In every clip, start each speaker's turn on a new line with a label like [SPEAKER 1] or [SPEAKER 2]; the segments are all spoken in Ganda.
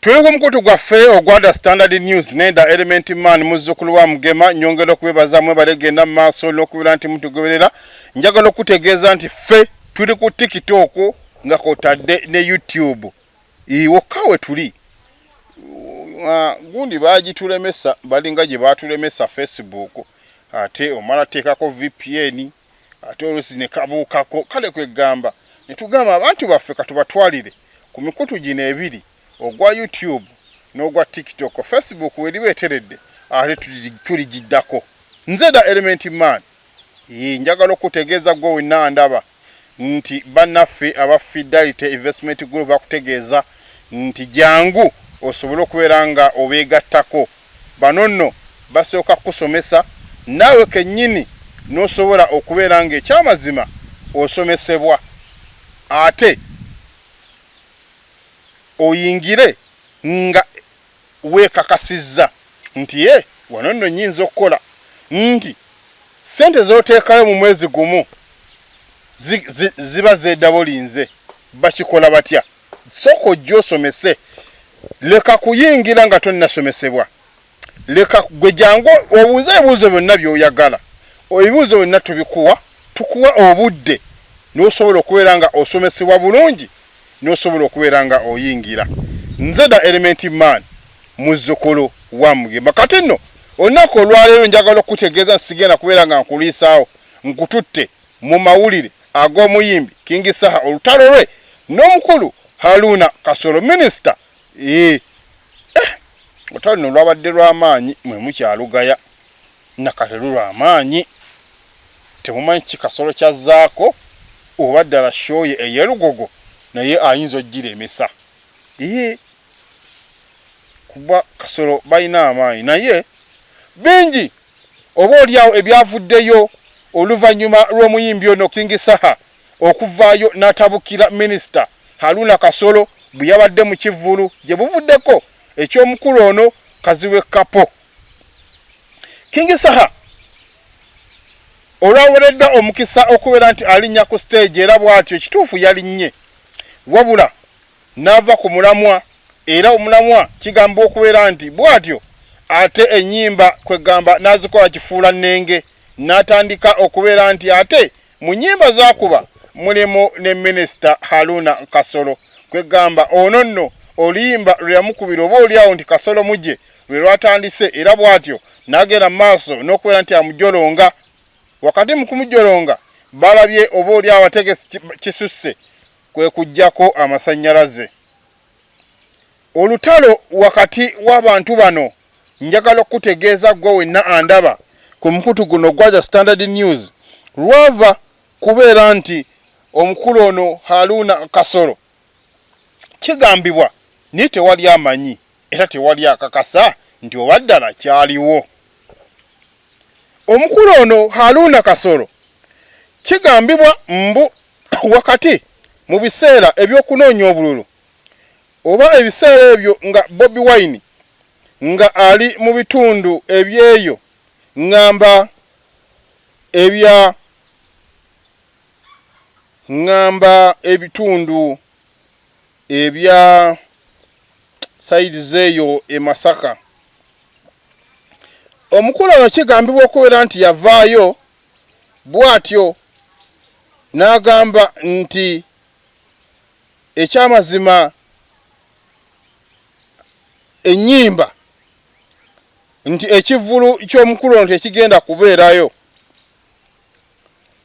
[SPEAKER 1] Tuli ku mukutu gwaffe ogwa The Standard News ne The Element Man, muzzukulu wa Mugema. Nyongera okubebaza mwebale genda mu maaso n'okubeera nti mutugoberera. Njagala okutegeeza nti ffe tuli ku TikTok nga kwotadde ne YouTube, wokka we tuli. Gundi baagitulemesa, balinga gye baatulemesa Facebook, ate omala teekako VPN, ate oluusi ne kabuukako. Kale kwegamba ne tugamba abantu baffe katubatwalire ku mikutu gino ebiri, ogwa YouTube n'ogwa TikTok. Facebook weriba eteredde ate tuligiddako. Nze Da Element Man. Njagala okutegeeza gwe wenna ndaba nti bannaffe aba Fidelity Investment Group bakutegeeza nti jangu osobole okubeera nga obeegattako. Bano nno basooka kukusomesa naawe kennyini n'osobola okubeera ng'ekyamazima osomesebwa, ate oyingire nga weekakasizza nti ye wano nno nnyinza okukola, nti ssente z'oteekayo mu mwezi gumu ziba zeedabolinze. Bakikola batya? Sooka ojja osomese. Leka kuyingira nga tonnasomesebwa. Leka gwe jangu obuuze ebibuuzo byonna by'oyagala. Ebibuuzo byonna tubikuwa, tukuwa obudde n'osobola okubeera nga osomesebwa bulungi, n'osobola okubeera nga oyingira. Nze Da Element Man, muzzukulu wa Mugema. Kati nno olunaku olwaleero njagala okukutegeeza nti sigenda kubeera nga nkuliisaawo, nkututte mu mawulire ag'omuyimbi King Saha, olutalo lwe n'omukulu Haruna Kasolo, minisita. Olutalo luno lwabadde lw'amaanyi, mwe mukyalugaya nakatelu lw'amaanyi. Temumanyi ki Kasolo kyazzaako, oba ddala show ye ey'elugogo naye ayinza ogiremesa. Kuba Kasolo balina amaanyi, naye bingi oba oliawo ebyavuddeyo oluvannyuma lw'omuyimbi ono King Saha okuvaayo n'atabukira minisita Haruna Kasolo bwe yabadde mu kivvulu gye buvuddeko eky'omukulu ono Kazibwe Kapo. King Saha olwawereddwa omukisa okubeera nti alinnya ku siteegi, era bw'atyo ekituufu yalinnye, wabula n'ava ku mulamwa, era omulamwa kigambibwa okubeera nti bw'atyo ate ennyimba kwegamba n'azikola kifuula nnenge, n'atandika okubeera nti ate mu nnyimba z'akuba mulimu ne minisita Haruna Kasolo. Kwegamba ono nno oluyimba lwe yamukubira oba oliawo nti Kasolo muje lwe lwatandise, era bw'atyo n'agenda mu maaso n'okubeera nti amujolonga. Wakati mu kumujolonga balabye oba oli awo ategesi kisusse, kwe kuggyako amasannyalaze. Olutalo wakati w'abantu bano, njagala okukutegeeza ggwe wenna andaba ku mukutu guno ogwa The Standard News, lwava kubeera nti omukulu ono Haruna Kasolo kigambibwa, naye tewali amanyi era tewali akakasa nti oba ddala kyaliwo. Omukulu ono Haruna Kasolo kigambibwa mbu wakati mu biseera eby'okunoonya obululu, oba ebiseera ebyo nga Bobi Wine nga ali mu bitundu ebyeyo, ŋŋamba ebya ŋŋamba ebitundu ebya sayidi zeeyo e Masaka, omukulu ono kigambibwa okubeera nti yavaayo bw'atyo n'agamba nti ekyamazima ennyimba nti ekivvulu ky'omukulu ono tekigenda kubeerayo.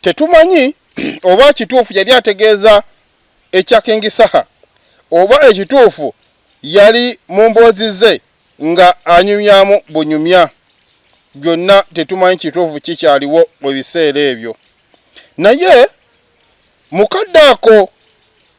[SPEAKER 1] Tetumanyi oba kituufu yali ategeeza ekya King Saha, oba ekituufu yali mu mboozi ze nga anyumyamu bunyumya. Byonna tetumanyi kituufu kikyaliwo mu biseera ebyo. Naye mu kadde ako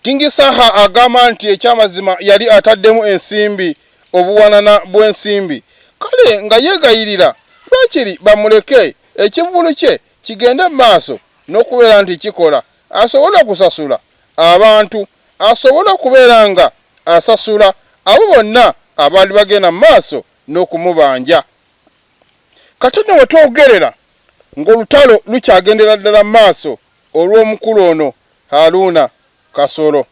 [SPEAKER 1] King Saha agamba nti ekyamazima yali ataddemu ensimbi, obuwanana bw'ensimbi, kale nga yeegayirira lwakiri bamuleke ekivvulu kye kigende mu maaso n'okubeera nti kikola, asobole okusasula abantu, asobole okubeera nga asasula abo bonna abaali bagenda mu maaso n'okumubanja. Kati nno we twogerera ng'olutalo lukyagendera ddala mu maaso olw'omukulu ono Haruna Kasolo.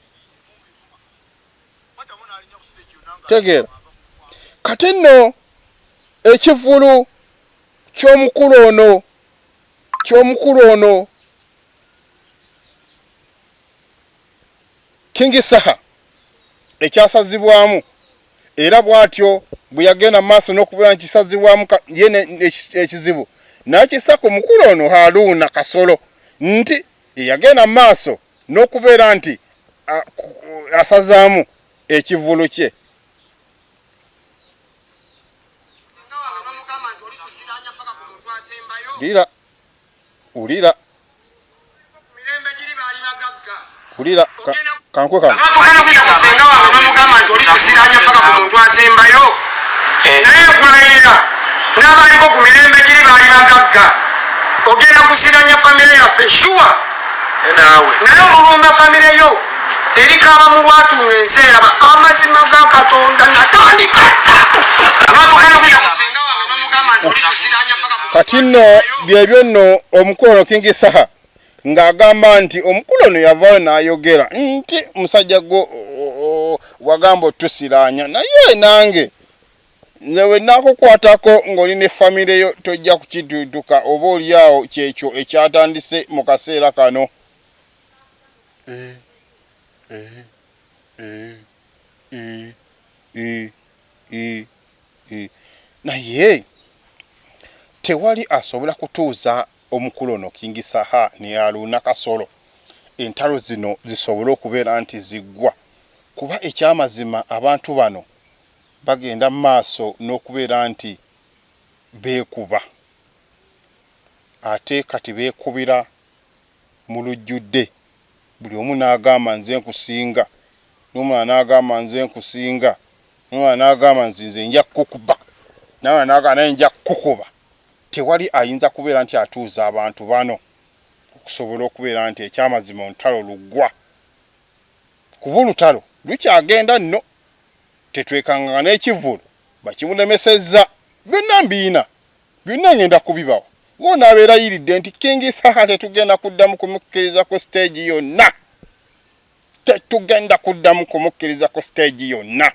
[SPEAKER 1] Tegeera kati nno ekivvulu ky'omukulu ono ky'omukulu ono King Saha ekyasazibwamu era bw'atyo bwe yagenda mu maaso n'okubeera nti kisazibwamu ye ekizibu n'akissa ku mukulu ono Haruna Kasolo nti yagenda mu maaso n'okubeera nti asazaamu ekivvulu kye. Lira wulira wulira kankwe kano
[SPEAKER 2] senga wange nomugamba nti oli kusiranya paka ku muntu asembayo eh. naye nkulayirira n'abaliko ku mirembe giri baali bagagga ogenda kusiranya famire yaffe shuwa naye olulumba famire yo erikaaba mu lwatu ng'ensi eraba amazima ga katonda natandika
[SPEAKER 1] Kati nno byebyo nno omukulu ono King Saha ng'agamba nti omukulu ono yavaayo n'ayogera nti musajja gwo wagamba otusiraanya naye nange nze we naakukwatako ng'oli ne famire yo tojja kukituutuka oba oli awo kyekyo ekyatandise mu kaseera kano. Eh, eh, eh, eh, eh, eh. Eh, naye tewali asobola kutuuza omukulu ono King Saha ne Haruna Kasolo entalo zino zisobole okubeera nti ziggwa kuba ekyamazima abantu bano bagenda mu maaso n'okubeera nti beekuba ate kati beekubira mu lujjudde buli omu n'agamba nze nkusinga n'omulala n'agamba nze nkusinga N'omulala n'agamba nti, Nze nja kukukuba. N'omulala n'agamba, Naye nja kukukuba. Tewali ayinza kubeera nti atuuza abantu bano okusobola okubeera nti eky'amazima olutalo luggwa. Kuba olutalo lukyagenda nno. Tetwekanga nga n'ekivvulu bakimulemesezza. Byonna mbiyina. Byonna ngenda kubibawa. Wona abeerayiridde nti King Saha tetugenda kuddamu kumukkiriza ku siteegi yonna. Tetugenda kuddamu kumukkiriza ku siteegi yonna.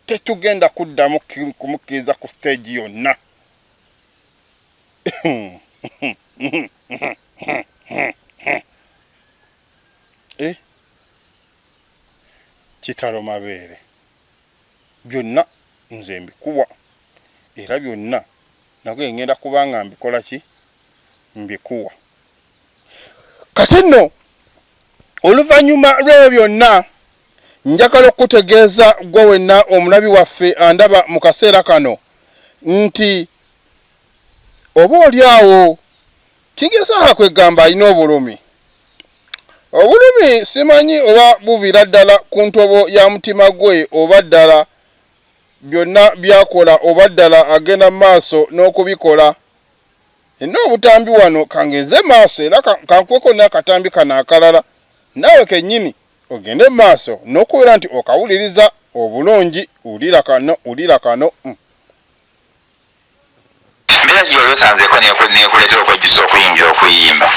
[SPEAKER 1] Tetugenda kuddamu kumukkiriza ku siteegi yonna. Eh? Kitalo mabeere. Byonna nze mbikuwa era byonna nage ngenda kuba nga mbikola ki? Mbikuwa. Kati nno oluvannyuma lw'ebyo byonna njagala okukutegeeza ggwe wenna omulabi waffe andaba mu kaseera kano nti oba oli awo kigezaako kwegamba alina obulumi obulumi simanyi oba buviira ddala ku ntobo ya mutima gwe oba ddala byonna byakola oba ddala agenda mu maaso n'okubikola Nina obutambi wano kangenze maaso era kankuweko n'akatambi kano akalala naawe kennyini ogende maaso n'okubeera nti okawuliriza obulungi wulira kano wulira kano mm.
[SPEAKER 3] Mbeera ki gy'oli osanzeeko n'ekuleetera okwejjusa okuyingira okuyimba?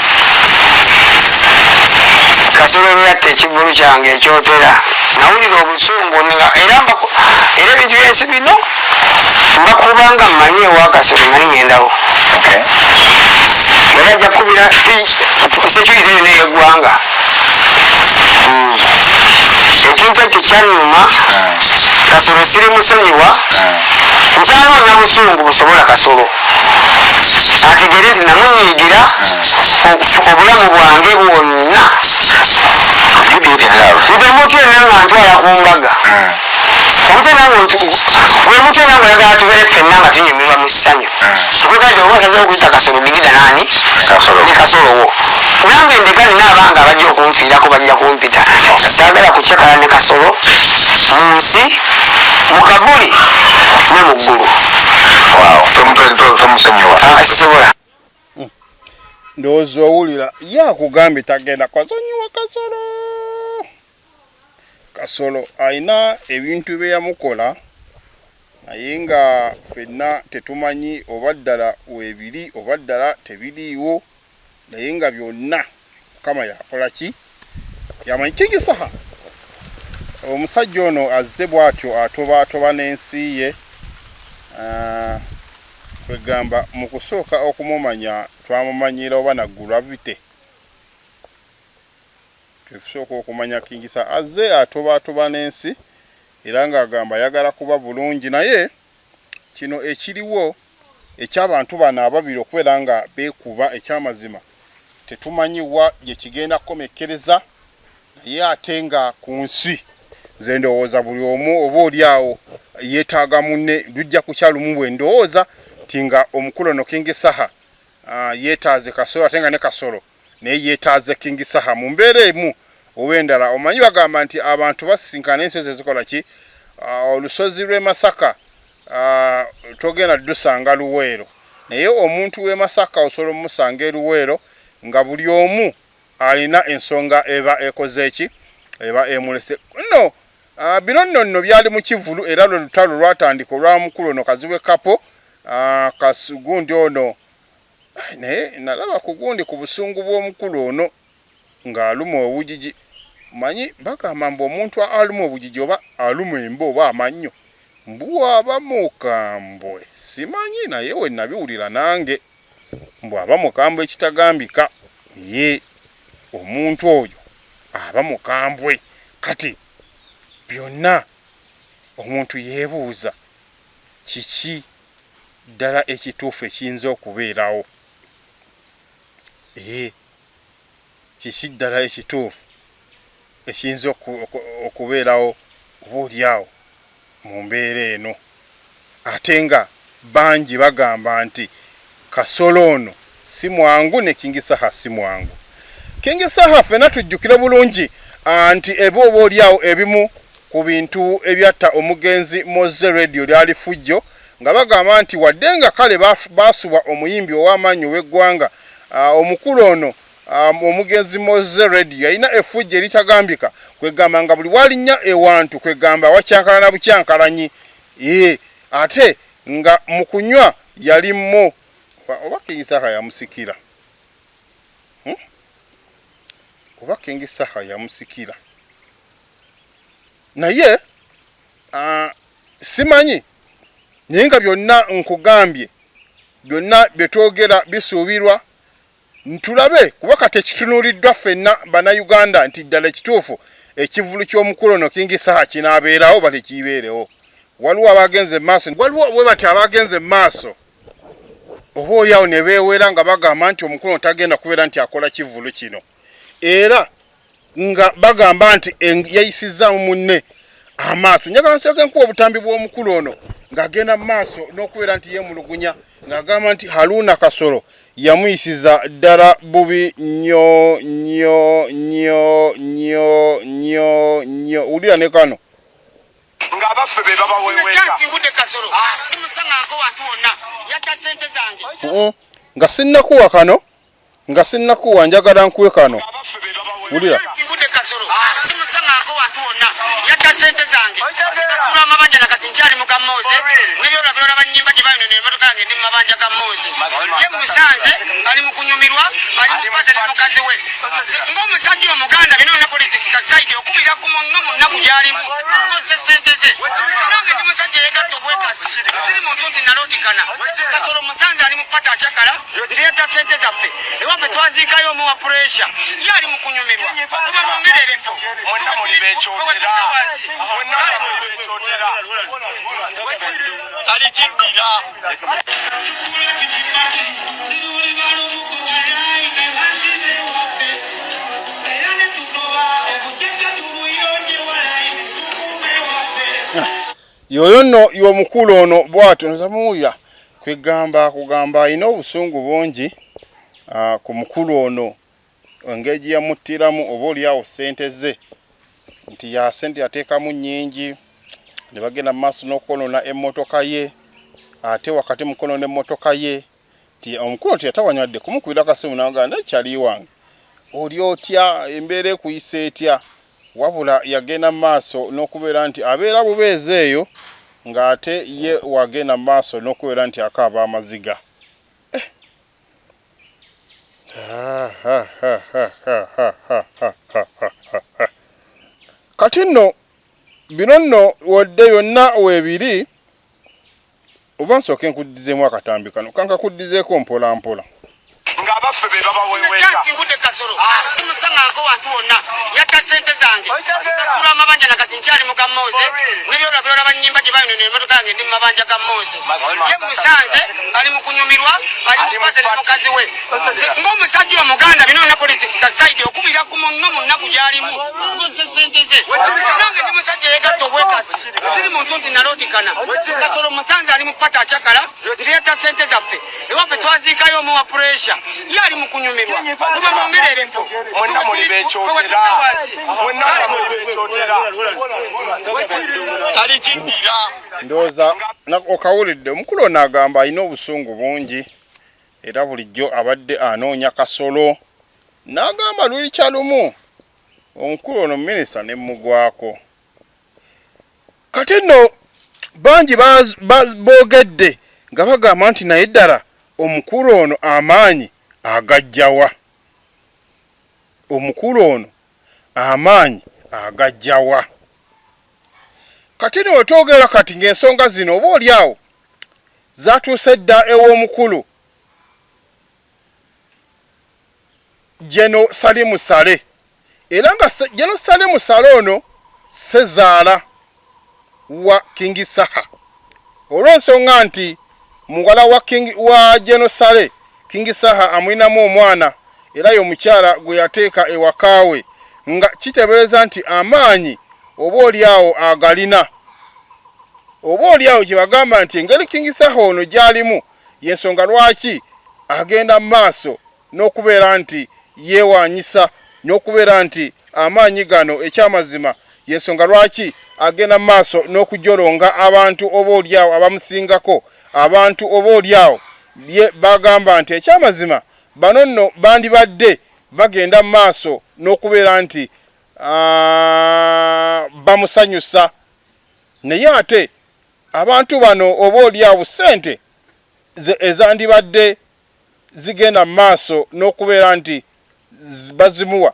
[SPEAKER 2] Kasolo lwe yatta ekivvulu kyange ekyotera nawulira obusungu nga era era ebintu byensi bino mbakuba nga mmanyi ewa Kasolo nali ngendawo era ajja kukubira security yona ey'eggwanga hmm. ekintu ekyo kyannuma Kasolo siri musonyiwa nkyanoonya busungu busobola Kasolo ategere nti namunyiigira obulamu bwange bwonna nze omuntu yenna nga ntwala ku mbaga omuntu yenna buli omuntu yenna nga oyagala tubeere ffenna nga tunyumirwa mu ssanyu nkwegambye oba osazeewo kuyita kasolo bigida nani ne kasolo wo nange ndeka nina abange abajja okunfiirako bajja kumpita saagala kucakala ne kasolo mu nsi mu kabuli ne mu ggulu
[SPEAKER 3] tomusonyiwa
[SPEAKER 2] sisobola
[SPEAKER 1] Ndowooza owulira ye akugambye tagenda kwasonyiwa Kasolo. Kasolo alina ebintu bye yamukola naye nga ffenna tetumanyi oba ddala weebiri oba ddala tebiriiwo naye nga byonna Mukama yakola ki yamanyi. King Saha Omusajja ono azze bw'atyo atobaatoba n'ensi ye. Kwegamba mu kusooka okumumanya twamumanyiira oba na Gravity. Twetusooka okumanya King Saha azze atobaatoba n'ensi era ng'agamba ayagala kuba bulungi naye kino ekiriwo eky'abantu bano ababiri okubeera nga beekuba ekyamazima tetumanyi wa gye kigenda kukomekkereza naye ate nga ku nsi nze ndowooza buli omu oba oli awo yeetaaga munne. Lujja kukya lumu bwe ndowooza nti nga omukulu ono King Saha yeetaaze Kasolo ate nga ne Kasolo naye yeetaaze King Saha mu mbeera emu oba endala. Omanyi bagamba nti abantu basisinkana ensozi ezikola ki? Olusozi lw'e Masaka togenda dusanga Luweero, naye omuntu w'e Masaka osobola omusanga e Luweero nga buli omu alina ensonga eba ekoze ki eba emulese. No bino nno nno byali mu kivulu era lwe lutalo lwatandika olwa mukulu ono Kazibwe Kapo gundi ono naye nalaba ku gundi ku busungu bw'omukulu ono ng'aluma obugigi. Manyi bagamba mbu omuntu aluma obugigi oba aluma emba oba amannyo mbu aba mukambwe, simanyi naye we nabiwulira nange mbu aba mukambwe ekitagambika. Ye omuntu oyo aba mukambwe. Kati byonna omuntu yeebuuza kiki ddala ekituufu ekiyinza okubeerawo. Ee, kiki ddala ekituufu ekiyinza okubeerawo oba oli awo mu mbeera eno, ate nga bangi bagamba nti Kasolo ono si mwangu ne King Saha si mwangu. King Saha ffenna tujjukire bulungi nti eba oba oli awo ebimu ku bintu ebyatta omugenzi Moze Radio lyali fujjo nga bagamba nti wadde nga kale baasubwa omuyimbi ow'amaanyi ow'eggwanga omukulu ono omugenzi Moze Radio yalina effujjo eritagambika, kwegamba nga buli walinnya ewantu kwegamba wakyankalana bukyankalanyi ee ate nga mu kunywa yali mo oba King Saha yamusikira oba King Saha yamusikira naye simanyi naye nga byonna nkugambye byonna bye twogera bisuubirwa Ntulabe kuba kati ekitunuuliddwa ffenna Bannayuganda nti ddala ekituufu ekivvulu ky'omukulu ono King Saha kinaabeerawo oba tekiibeerewo. Waliwo abagenze mu maaso, waliwo bwe bati abagenze mu maaso oba oli awo ne beewera nga bagamba nti omukulu ono tagenda kubeera nti akola kivvulu kino era nga bagamba nti yayisizzaamu munne amaaso. Njagala nsooke nkuwa obutambi bw'omukulu ono ng'agenda mu maaso n'okubeera nti yeemulugunya ng'agamba nti Haruna Kasolo yamuyisiza ddala bubi nnyo nnyo nnyo nnyo nnyo nnyo. Wulira ne kano.
[SPEAKER 3] Ng'abaffe be babaweweeta.
[SPEAKER 2] Ngudde Kasolo simusangako wantu wonna, yatta ssente zange.
[SPEAKER 1] Nga sinnakuwa kano nga sinnakuwa njagala nkuwe kano. Wulira.
[SPEAKER 2] Ngudde Kasolo simusangako wantu wonna, yatta ssente zange, sasula amabanja na kati nkyali mu ga Moze n'ebyola byolaba nnyimba gye bayonona emmotoka yange ndi mu mabanja ga Moze. Ye musanze ali mu kunyumirwa, ali mu kwata ne mukazi we ng'omusajja Omuganda. Bino byonna politics aside, okubira ku munno mu nnaku gy'alimu kozesa ssente ze. Nange ndi musajja yeegatta obwekasi, siri muntu nti nalodikana. Kasolo musanze ali mu pata acakala nze yatta ssente zaffe, ewaffe twaziikayo omu wa puresha, ye ali mu kunyumirwa. Tuba mwongerereko
[SPEAKER 3] Mwenna muli bekyotera, mwenna muli bekyotera. Talikiddira.
[SPEAKER 1] Yoyo nno y'omukulu ono bw'atyo nzamuwulira kwegamba kugamba alina obusungu bungi ku mukulu ono engeri gye yamuttiramu oba oli awo ssente ze nti ya ssente yateekamu nnyingi ne bagenda mu maaso n'okwonoona emmotoka ye ate wakati mu kwonoona emmotoka ye nti omukulu nti yatawanyawadde kumukubira akasimu n'agamba naye kyali wange oli otya embeera ekuyisa etya. Wabula yagenda mu maaso n'okubeera nti abeera bubeezi eyo ng'ate ye wagenda mu maaso n'okubeera nti akaaba amaziga. Kati nno Bino nno wadde byonna weebiri, oba nsooke nkuddizeemu akatambi kano, kankakuddizeeko mpola mpola.
[SPEAKER 4] Nga abaffe be babaweweeta.
[SPEAKER 2] Chance ngudde Kasolo simusangangako wantu wonna, yatta sente zange, sasula amabanja, nakati nkyali mu gamoze nebyola byola banyimba gye bayonona emotoka yange, ndi mu mabanja ga Moze. Ye musanze ali mu kunyumirwa, ali mu pate ne mukazi we ng'omusajja Omuganda. Bino na politics aside, okubira ku munno mu nnaku gy'alimu ng'ozze sente ze. Nange ndi musajja yegatta obwekasi, siri muntu nti nalodikana. Kasolo musanze ali mu pate acakala, nze yatta sente zaffe, ewaffe twaziikayo omuwa pressure, ye ali mu kunyumirwa. Kuba mwongere ebifo.
[SPEAKER 4] Mwenna muli bekyotera, mwenna nga muli bekyotera.
[SPEAKER 3] Talikiddira.
[SPEAKER 1] Ndowooza okawulidde. Omukulu ono agamba alina obusungu bungi era bulijjo abadde anoonya Kasolo, n'agamba luli kyalumu omukulu ono minisita ne mugwako. Kati nno bangi boogedde nga bagamba nti naye ddala omukulu ono amaanyi agajjawa? Omukulu ono amaanyi agajjawa? Kati nno wetwogera kati ng'ensonga zino oba oli awo zatuuse dda ew'omukulu General Salimu Saleh, era nga General Salimu Saleh ono sezaala wa King Saha, olw'ensonga nti muwala wa King wa General Saleh, King Saha amulinamu omwana, era ye omukyala gwe yateeka ewaka we, nga kiteebereza nti amaanyi oba oli awo agalina, oba oli awo gye bagamba nti engeri King Saha ono gy'alimu y'ensonga lwaki agenda mu maaso n'okubeera nti yeewanyisa n'okubeera nti amaanyi gano. Ekyamazima y'ensonga lwaki agenda mu maaso n'okujolonga abantu oba oli awo abamusingako, abantu oba oli awo ye bagamba nti ekyamazima bano nno bandibadde bagenda mu maaso n'okubeera nti bamusanyusa, naye ate abantu bano oba oli awo ssente ezandibadde zigenda mu maaso n'okubeera nti bazimuwa,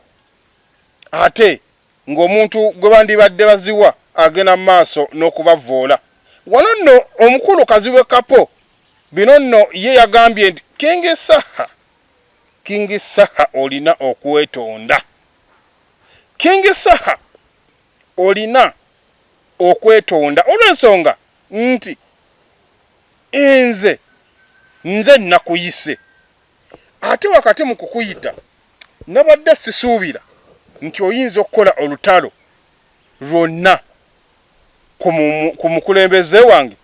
[SPEAKER 1] ate ng'omuntu gwe bandibadde baziwa agenda mu maaso n'okubavvoola. Wano nno omukulu Kazibwe Kapo bino nno ye yagambye nti King Saha, King Saha olina okwetonda, King Saha olina okwetonda, olw'ensonga nti nze nakuyise, ate wakati mu kukuyita nabadde sisuubira nti oyinza okukola olutalo lwonna ku mukulembeze wange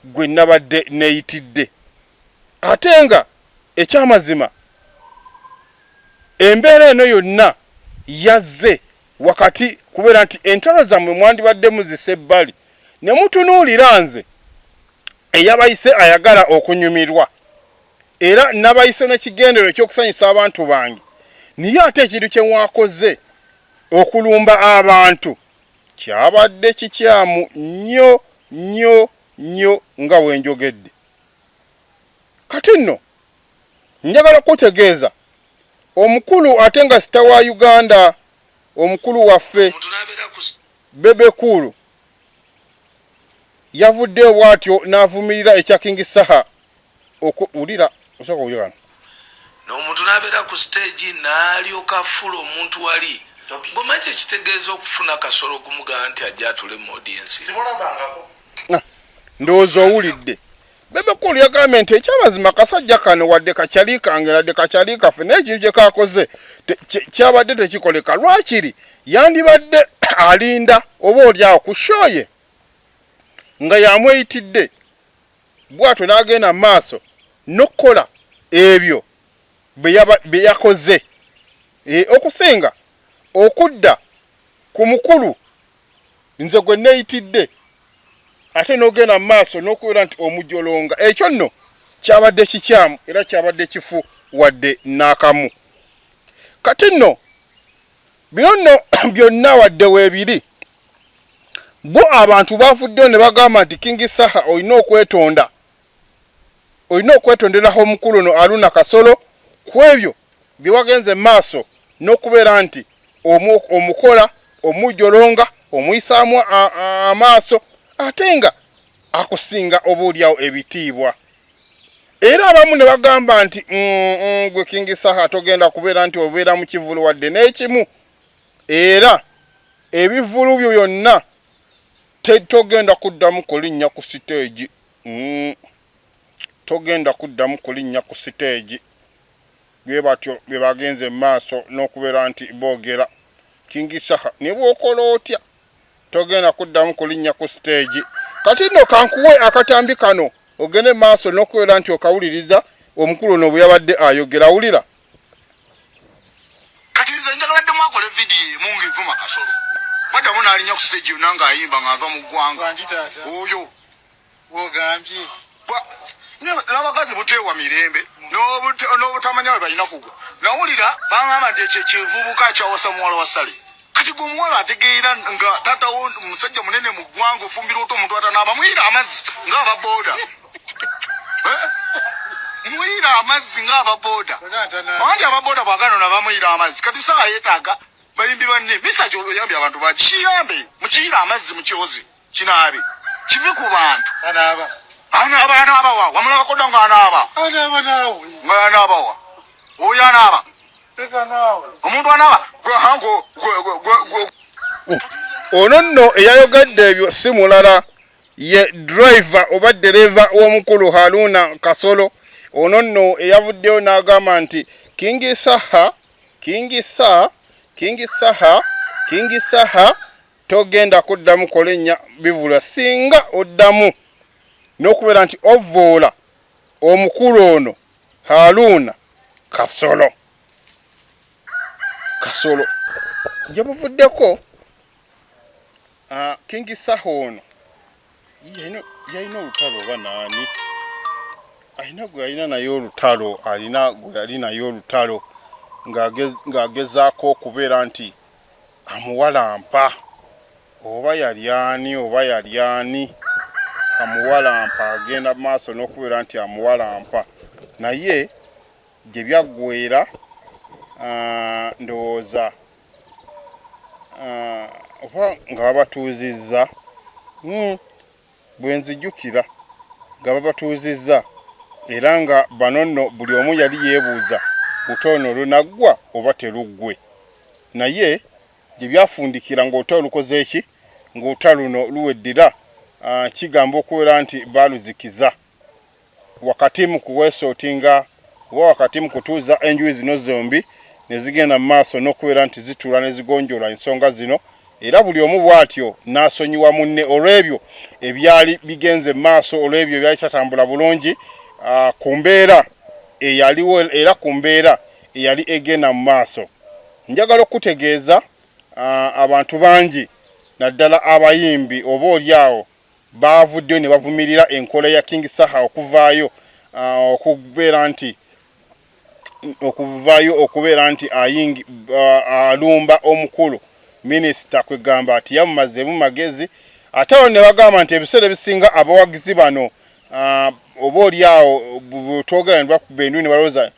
[SPEAKER 1] gwe nabadde neeyitidde, ate nga ekyamazima embeera eno yonna yazze wakati kubeera nti entalo zammwe mwandibadde muzisa ebbali ne mutunuulira nze eyabayise ayagala okunyumirwa, era nabayise n'ekigendero ekyokusanyusa abantu bange. Naye ate ekintu kye mwakoze okulumba abantu kyabadde kikyamu nnyo nnyo nnyo nga bwe njogedde. Kati nno njagala kutegeeza omukulu ate nga star wa Uganda, omukulu waffe Bebe Cool yavuddeyo bw'atyo n'avumirira ekya King Saha okuwulira osooka owulira kano.
[SPEAKER 5] N'omuntu n'abeera ku siteegi n'alyoka afula omuntu wali bwomanyi kyekitegeeza okufuna Kasolo okumugamba nti ajja atule mu audience.
[SPEAKER 1] Ndowooza owulidde. Bebe Cool yagambye nti ekyamazima kasajja kano wadde kakyali kange, wadde kakyali kaffe, naye ekintu kye kakoze kyabadde tekikoleka. Lwakiri yandibadde alinda oba oli awo ku show ye nga yamweyitidde, bw'atyo n'agenda mu maaso n'okukola ebyo bye yakoze, okusinga okudda ku mukulu nze gwe neeyitidde ate n'ogenda mu maaso n'okubeera nti omujolonga. Ekyo nno kyabadde kikyamu era kyabadde kifu wadde n'akamu. Kati nno bino nno byonna wadde weebiri, bo abantu bavuddeyo ne bagamba nti King Saha olina okwetonda, olina okwetonderaho omukulu ono Haruna Kasolo ku ebyo bye wagenze maaso n'okubeera nti omukola omujolonga. Omuyisaamu amaaso ate nga akusinga oba oliawo ebitiibwa. Era abamu ne bagamba nti gwe King Saha togenda kubeera nti obeera mu kivvulu wadde n'ekimu, era ebivvulu byo byonna togenda kuddamu kulinnya ku siteegi. Togenda kuddamu kulinnya ku siteegi. Bwe batyo bwe bagenze mu maaso n'okubeera nti boogera. King Saha ne bw'okola otya togenda kuddamu kulinnya ku siteegi. Kati nno kankuwe akatambi kano ogende mu maaso n'okubeera nti okawuliriza omukulu ono bwe yabadde ayogera. Wulira.
[SPEAKER 6] Kati nze njagala ddemu akole vidiyo emu ng'evuma Kasolo. Baddamu n'alinnya ku siteegi yonna ng'ayimba ng'ava mu ggwanga. Oyo.
[SPEAKER 7] Wogambye.
[SPEAKER 6] N'abakazi buteewa mirembe n'obutamanya bwe balina kugwa. Nawulira bangamba nti ekyo ekivubuka kyawasa muwala wa Sale. Kati gwe omuwala ategeera nga taata wo musajja munene mu ggwanga ofumbirwa ota omuntu atanaaba muyiira amazzi ng'aba booda. Eh? Muyiira amazzi ng'aba booda. Anti aba booda bw'aganona bamuyiira amazzi. Kati Saha yeetaaga bayimbi banne. Misa oyambye abantu bangi. Kiyambe mukiyiire amazzi mukyoze. Kinaabe kive ku bantu.
[SPEAKER 7] Anaaba.
[SPEAKER 6] Anaaba, anaaba wa? Wamulabako dda ng'anaaba?
[SPEAKER 7] Anaaba naawe.
[SPEAKER 6] Nga anaaba wa? Oyo anaaba.
[SPEAKER 7] Leka naawe.
[SPEAKER 6] Omuntu anaaba. Gwe, ha, gwe, gwe, gwe, gwe, gwe.
[SPEAKER 1] Ono nno eyayogedde ebyo si mulala ye driver oba ddereeva w'omukulu Haruna Kasolo. Ono nno eyavuddeyo n'agamba nti King Saha, King Saha, King Saha, King Saha togenda kuddamu kulinnya bivvulu singa oddamu n'okubeera nti ovvoola omukulu ono Haruna Kasolo. Kasolo gye buvuddeko, King Saha ono yalina olutalo oba naani? Alina gwe yalina naye olutalo, alina gwe yali naye olutalo ng'agezaako okubeera nti amuwalampa, oba yali ani, oba yali ani amuwalampa, agenda maaso n'okubeera nti amuwalampa, naye gye byaggweera, ndowooza oba nga babatuuzizza, bwe nzijukira nga babatuuzizza, era nga bano nno buli omu yali yeebuuza buto ono lunaggwa oba teruggwe, naye gye byafundikira ng'olutalo lukoze ki, ng'olutalo luno luweddira, kigamba okubeera nti baaluzikiza wakati mu kuweesootinga oba wakati mu kutuuza enjuyi zino zombi ne zigenda mu maaso n'okubeera nti zituula ne zigonjoola ensonga zino, era buli omu bw'atyo n'asonyiwa munne olw'ebyo ebyali bigenze mu maaso, olw'ebyo ebyali bitatambula bulungi ku mbeera eyaliwo era ku mbeera eyali egenda mu maaso. Njagala okukutegeeza abantu bangi naddala abayimbi oba oli awo baavuddeyo ne bavumirira enkola ya King Saha okuvaayo okubeera nti okuvaayo okubeera nti alumba omukulu minisita, kwegamba ati yamumazeemu magezi. Ate awo ne bagamba nti ebiseera ebisinga abawagizi bano oba oli awo bwetwogera ne bakuba enduulu ne balowooza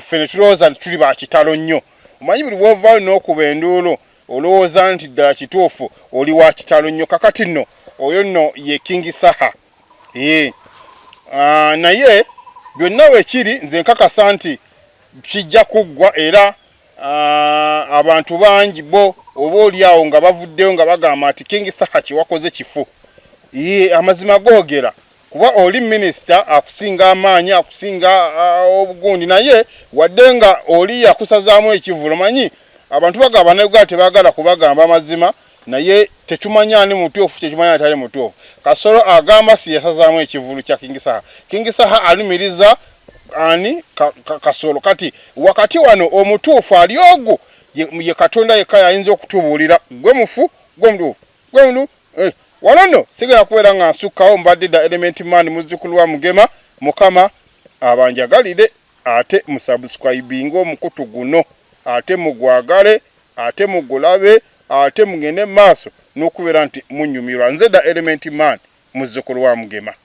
[SPEAKER 1] ffe ne tulowooza nti tuli ba kitalo nnyo. Omanyi buli bw'ovaayo n'okuba enduulu olowooza nti ddala kituufu oli wa kitalo nnyo. Kakati nno oyo nno ye King Saha. Naye byonna wekiri nze nkakasa nti kijja kuggwa, era abantu bangi bo oba oli awo nga bavuddeyo nga bagamba nti King Saha kye wakoze kifu. Amazima googera, kuba oli minisita akusinga amaanyi, akusinga obugundi, naye wadde nga oli yakusazaamu ekivvulu. Omanyi abantu bagamba bannayuganda tebaagala kubagamba amazima, naye tetumanyi ani mutuufu, tetumanyi atali mutuufu. Kasolo agamba si yasazaamu ekivvulu kya King Saha. King Saha alumiriza ani? Kasolo. Kati wakati wano omutuufu ali ogwo ye Katonda yekka yayinza okutubuulira, gwe mufu, gwe mutuufu, gwe mutuufu. Wano nno sigenda kubeera nga nsukkawo, mbadde dda Element Man, muzzukulu wa Mugema. Mukama abanjagalire, ate musubscribinge omukutu guno, ate mugwagale, ate mugulabe, ate mugende mu maaso n'okubeera nti munyumirwa. Nze dda Element Man, muzzukulu wa Mugema.